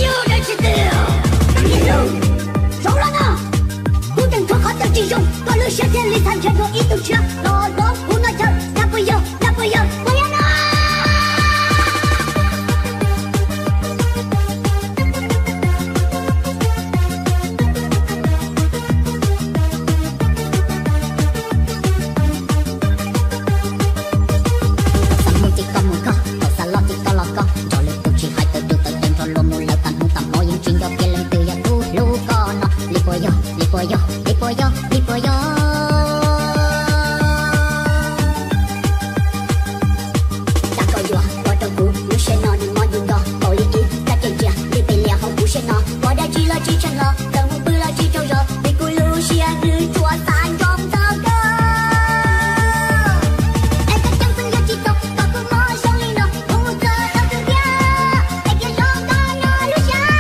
Yog dab tsi tiag? Zoo los no, kuv tseem tshuav qhov twg tsis zoo, koj lub siab thiaj li txhaj nrhiav dua ib tug tshiab los dob kuv noj chaw, yog puas yog, yog puas yog, puas yog no? Thaum xav mus ces koj mus koj, thaum xav los ces koj los koj, nrog lwm tus tsis hais tawm tus tawm tes nrog luag mus lawm tag hmo tag hmo yeej tsis nco kiag leej twg yog tus hlub koj no. Li puas yog, li puas yog, li puas yog, li puas yog? Cas koj yuav ua rau kuv lub siab no nws mob yus nco npaum li ib kab cej ntsia li pes lias hauv kuv siab no. Ua dab tsi los tsis tshee los, txawm mus pw los tsis tsaug zog, vim kuv lub siab nws tsuas xav nco txog koj. Es koj tseem xeeb yog tsis txaus kom kuv mob zoo li no, kuv txawm tau tus tiag, es kiag zoo koj no lub siab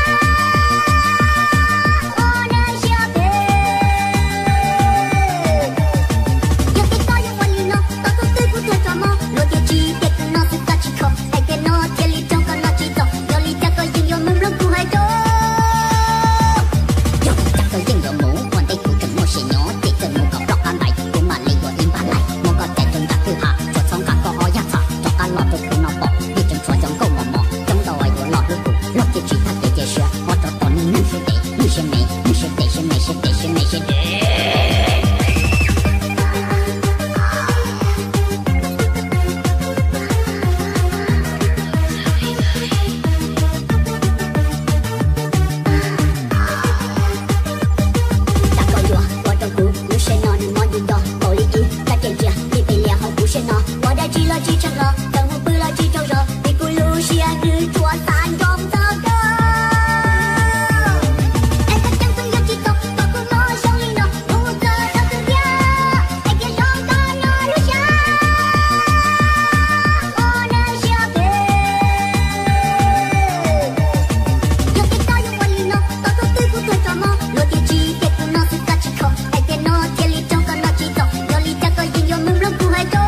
ua nws siab phem. Yog tias koj yuav ua li no, tau tus twg kuv tuag tso mob, luag tias tsis tiag kuv no xwb txaj tsis kho, es tias no thiaj li raug koj no tsis txaus, yog li cas koj yeej yuav mus mloog kuv hais rau. Yog li cas koj yeej yuav mus, ua ntej kuv tseem muaj sia nyob, ces txawm mus kom ploj qab ntais, kuv mam li yuav ib npab laim, muab koj cais rau nram kwj ha, tsuas txhob nqa koj ob yag txham rov qab los rau kuv no pom, yeej tseem tshuav cov nkauj mos mos coob ntau yuav los hlub kuv, luag twb tsis tag kev cia siab, ob rov tos neeg neeg siab tes, neeg siab me, neeg siab tes, siab me siab tes, siab me siab tes. Cas koj yuav ua rau kuv lub siab no nws mob yus nco npaum li ib kab cej ntsia li pes lias hauv kuv siab no. Ua dab tsi los tsis tshee los, txawm mus pw los tsis tsaug zog, vim kuv lub siab nws tsuas xav nco txog koj. Es koj tseem xeeb yog tsis txaus kom kuv mob zoo li no, kuv txawm tau tus tiag, es kiag zoo koj no lub siab ua nws siab phem. Yog tias koj yuav ua li no, tau tus twg kuv tuag tso mob, luag tias tsis tiag kuv no xwb txaj tsis kho, es tias no thiaj li raug koj no tsis txaus, yog li cas koj yeej yuav mus mloog kuv hais rau.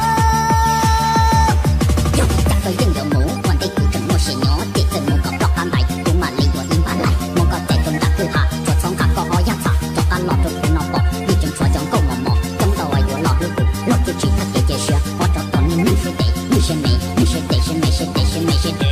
Yog li cas koj yeej yuav mus, ua ntej kuv tseem muaj sia nyob, ces txawm mus kom ploj qab ntais, kuv mam li yuav ib npab laim, muab koj cais rau nram kwj ha, tsuas txhob nqa koj ob yag txham rov qab los rau kuv no pom, yeej tseem tshuav cov nkauj mos mos coob ntau yuav los hlub kuv, luag twb tsis tag kev cia siab, ob rov tos neeg neeg siab tes, neeg siab me, neeg siab tes, siab me siab tes, siab me siab tes.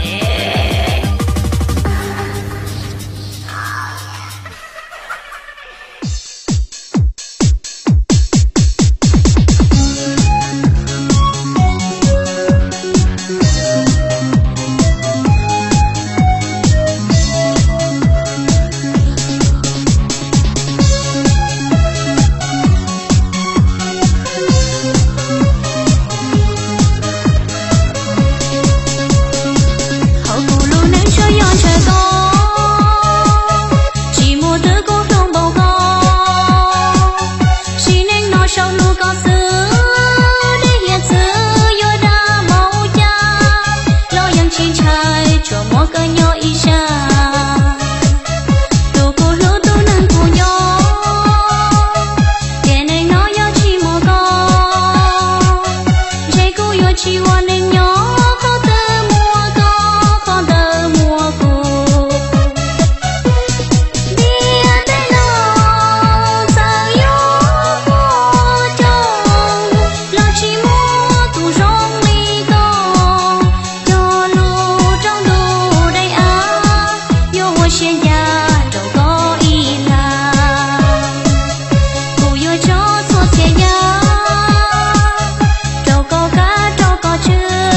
Hauv kuv lub neej tsuas yog ntshaw koj, tsis muaj twg kuv hlub npaum koj. Sim neej no sau hlub koj xwb, dej hiav txwv yuav dag npaum cas los yeej tsis ntshai, tsuas muaj koj nyob ib sab. Tus kuv hlub tus neeg kuv nco, tiam neej no yog tsis muaj koj, ntshe kuv yuav tsis ua neej nyob. Qhov twg muaj koj, qhov ntawd muaj kuv. Ntiaj teb no txawm yuav puas tsaug los tsis muaj tus zoo li koj. Cog lus rau ntuj daim av, yuav ua siab ncaj rau koj ib lag. Kuv yuav tso txhua txhia yam rau koj kav rau koj tswj.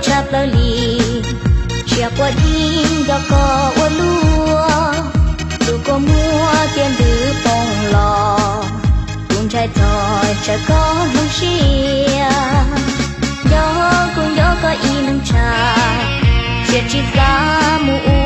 tshaj plaws li, siab quaj dib nco koj ua luaj, tus kua muag cia ntws poob los, kuv ntshai txog tsam koj hloov siab. Nco kuv nco koj ib leeg tshaj, siab tsis xav mus ua